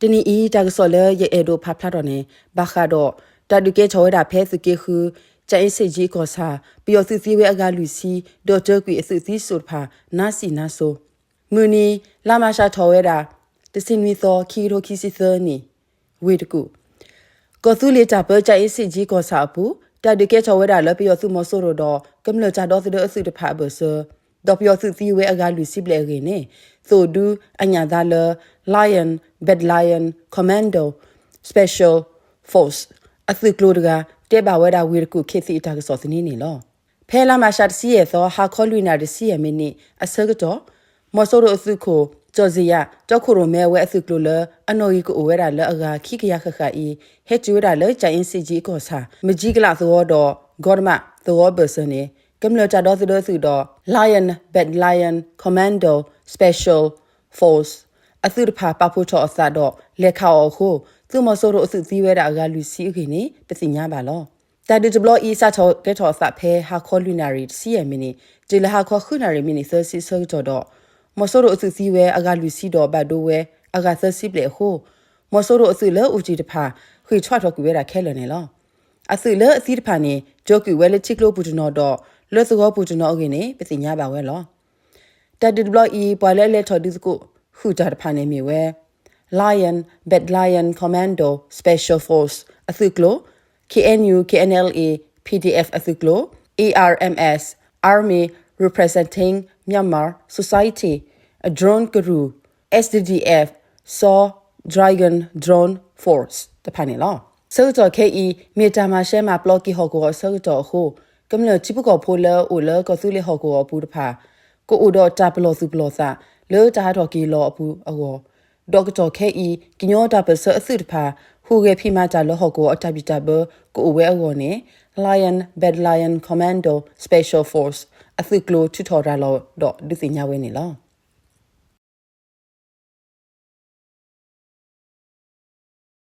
တနံၤအံၤ တၢ်ကစီၣ်လၢယအဲၣ်ဒိးဖးဖျါထီၣ်န့ၣ် ဘၣ်ဃးဒီး တၢ်ဒုးကဲထီၣ်ဝဲဒၣ်ဖဲသုးက့ဃု ကၠၤအ့စ့ၣ်ကၠံအကီၢ်ဆၣ် ပယီၤသုးသံဝဲအဂၤလွံၢ်ဆံ ဒီးတၢကွံာ်အသုးသံစိၣ်တဖၣ် နါစံၣ်နါစိၤ မုၢ်နံၤ လါမၤရှးထီၣ်ဝဲဒၣ် တဆံနွံသီ ခံကထိခံဆံသၢနံၣ် ဝ့ၢ်တကူၣ် ကီၢ်သူလ့ၤတၢ်ပၢ ကၠၤအ့စ့ၣ်ကၠံကီၢ်ဆၣ်အပူၤ တၢ်ဒုးကဲထီၣ်ဝဲဒၣ်လၢပယီၤသုးမီၤစိရိၤဒီး ကမျၢၢ်တၢ်ဒီသဒၢအသုးတဖၣ်အဘၢၣ်စၢၤ ဒီးပယီၤသုးသံဝဲအဂၤလွံၢ်ဆံဘျဲၣ်အဂ့ၢ်န့ၣ် သုးဒုအညၣ်သါလၢ Lion Battalion Commando Special Force အသုးကျိၤတဂၤ တဲဘၣ်ဝဲဒၣ်ဝ့ၢ်တကူၣ်ခ့းသံးအတၢ်ကစီၣ်သန့န့ၣ်လီၤ. ဖဲလါမၤရှးတဆံယဲၢ်သီ ဟါခီလွံၢ်နၣ်ရံၣ် တဆံယဲၢ်မံးနံးအဆၢကတီၢ် မီၤစိရိၤအသုးခိၣ် ကၠီၣ်စ့ယး တီခိၣ်ရိၣ်မဲဝဲအသုးကျိၤလၢအနီၣ်ဂံၢ်ကအိၣ်ဝဲဒၣ်လၢအဂၤခံကယၤဃၣ်ဃၣ်အံၤ ဟဲတုၤဝဲဒၣ်လၢ ကၠၤအ့စ့ၣ်ကၠံအကီၢ်ဆၣ် မကၠံကလးသဝီဒီး ကီတမးသဝီအဘၢၣ်စၢၤန့ၣ် ကမျၢၢ်တၢ်ဒီသဒၢအသုးဒီး Lion Battalion Commando Special Force အသုးတဖၣ်ပာ်ဖှိၣ်ထီၣ်အသးဒီး လဲၤခးအီၤအဃိ သုးမီၤစိရိၤအသုးသံဝဲဒၣ်အဂၤလွံၢ်ဆံအဂ့ၢ်န့ၣ် ပသ့ၣ်ညါဘၣ်လီၤ. တၢ်ဒုးတဘျီအံၤ စးထီၣ်ကဲထီၣ်အသးဖဲဟါခီလွံၢ်နၣ်ရံၣ် တဆံယဲၢ်မံးနံး တုၤလၢဟါခီဃုနၣ်ရံၣ် မံးနံးသၢဆံအဆၢကတီၢ်ဒီး မီၤစိရိၤအသုးသံဝဲအဂၤလွံၢ်ဆံဒီးဘၣ်ဒိဝဲအဂၤသၢဆံဘျဲၣ်အဃိ မီၤစိရိၤအသုးလၢအအိၣ်တ့ၢ်တဖၣ် ဃ့ၢ်ထွဲထီၣ်ကွံာ်ဝဲဒၣ်ခဲလၢာ်န့ၣ်လီၤ. အသုးလၢအသံတဖၣ်န့ၣ် ကၠီၤကွံာ်ဝဲလၢထံကျိပူၤတနီၤဒီး လၢသဝီပူၤတနီၤအဂ့ၢ်န့ၣ် ပသ့ၣ်ညါဘၣ်ဝဲလီၤ. တၢ်ဒုးတဘျီအံၤ ပှၤလၢအလဲၤထီၣ်ဒုးသကိးဃုာ်တၢ်တဖၣ်န့ၣ်မ့ၢ်ဝဲ Lion Battalion Commando Special Force အသုးကျိၤ, K N U K N L A P D F အသုးကျိၤ, A R M S Army Representing Myanmar Society, Drone ကရူၢ်, S D D F Saw Dragon Drone Force တဖၣ်န့ၣ်လီၤ. ဆၢကတီၢ်ခဲအံၤ မ့ၢ်တၢ်မၤရှဲမၤပျီက့ၤဟီၣ်ကဝီၤအဆၢကတီၢ်အဃိ ကမျၢၢ်ထံဖိကီၢ်ဖိလၢအိၣ်လၢကီၢ်သူလ့ၤဟီၣ်ကဝီၤအပူၤတဖၣ် ကအိၣ်ဒီးတၢ်ပလီၢ်သူၣ်ပလီၢ်သး လၢတၢ်ဟးထီၣ်က့ၤလီၤအပူၤအဂီၢ်, ဒီးကတီၢ်ခဲအံၤ ကညီတၢ်ပၢၢ်ဆၢအသုးတဖၣ် ဟူးဂဲၤဖံးမၤတၢ်လၢဟီၣ်ကဝီၤအတၢ်ဘံၣ်တၢ်ဘၢကအိၣ်ဝဲအဂီၢ်န့ၣ် Lion Battalion Commando Special Force အသုးကျိၤထုးထီၣ်ရၤလီၤဒီးဒုးသ့ၣ်ညါဝဲန့ၣ်လီၤ.